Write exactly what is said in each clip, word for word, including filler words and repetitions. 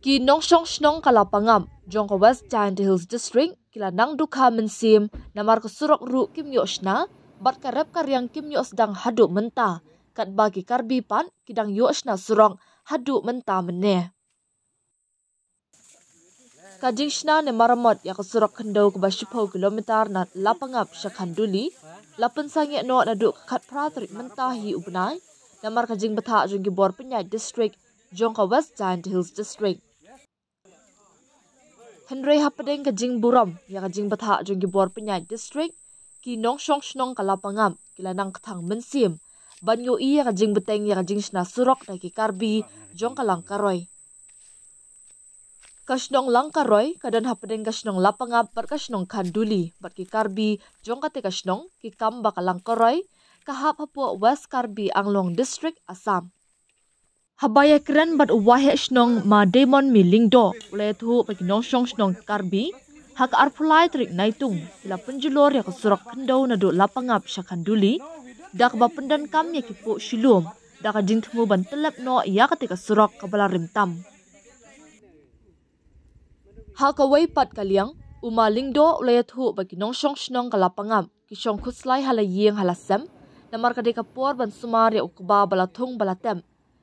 Ki nongshong shnong ka Lapangap jong ka West Jaintia Hills District ki la nang dukha mynsiem namar ka surok ruh kim ïoh shna bad ka rep ka riang kim ïoh sdang haduh mynta, katba ki Karbi pat ki dang ïoh shna surok haduh mynta mynne. Ka jingshna ne maramot ïa ka surok khyndew kaba shiphew kilometer na Lapangap sha Khanduli la pynsangeh noh naduh ka khatphra tarik mynta hi u bnai, namar ka jingbthah jong ki bor pynïaid district jong ka West Jaintia Hills District. Hynrei hapdeng ka jingburom ïa ka jingbthah jong ki bor pynïaid district, ki nongshong shnong ka Lapangap ki la nang kthang mynsiem ban ïohi ïa ka jingbteng ïa ka jingshna surok da ki Karbi jong ka Langkaroi. Ka shnong Langkaroi ka don hapdeng ka shnong Lapangap bad ka shnong Khanduli, bad ki Karbi jong kata ka shnong ki kam ba ka Langkaroi ka hap hapoh West Karbi Anglong District, Assam. Haba ïakren bad u waheh shnong Ma Demon Mi Lyngdoh u la ïathuh ba ki nongshong shnong Karbi ha ka arphew lai tarik Naitung ki la pynjulor ïa ka surok khyndew naduh Lapangap sha Khanduli da kaba pyndonkam ïa ki puh shilum da ka jingthmu ban tyllep noh ïa kata ka surok kaba la rim tam. Ha kawei pat ka liang, u Ma Lyngdoh u la ïathuh ba ki nongshong shnong ka Lapangap ki shong khuslai ha la ïing ha la sem namar ka dei ka por ban sumar ïa u kba ba la thung ba la tep.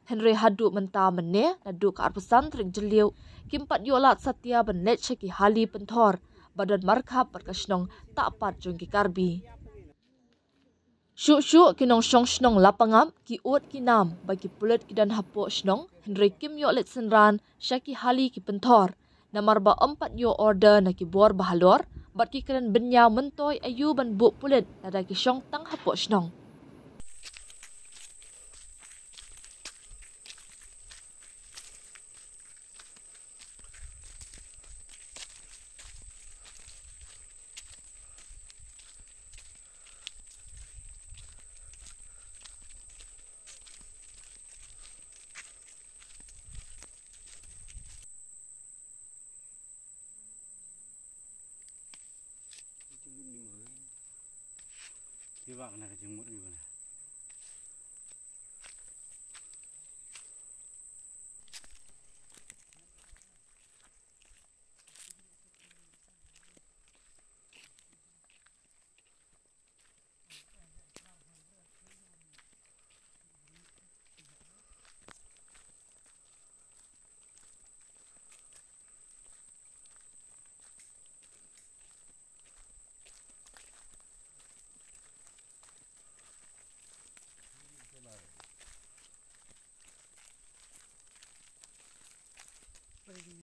Hynrei haduh mynta mynne naduh ka arphew san tarik Jylliew kim pat ïoh lad satia ban leit sha ki hali pynthor ba don markhap bad ka shnong Tahpat jong ki Karbi. Shuh shuh ki nongshong shnong Lapangap ki ud ki nam ba ki pulit ki don hapoh shnong, hynrei kim ïoh leit synran sha ki hali ki pynthor namar ba ym pat ïoh order na ki bor ba halor bad ki kren bynñiaw myntoi aïu ban buh pulit lada ki shong tang hapoh shnong.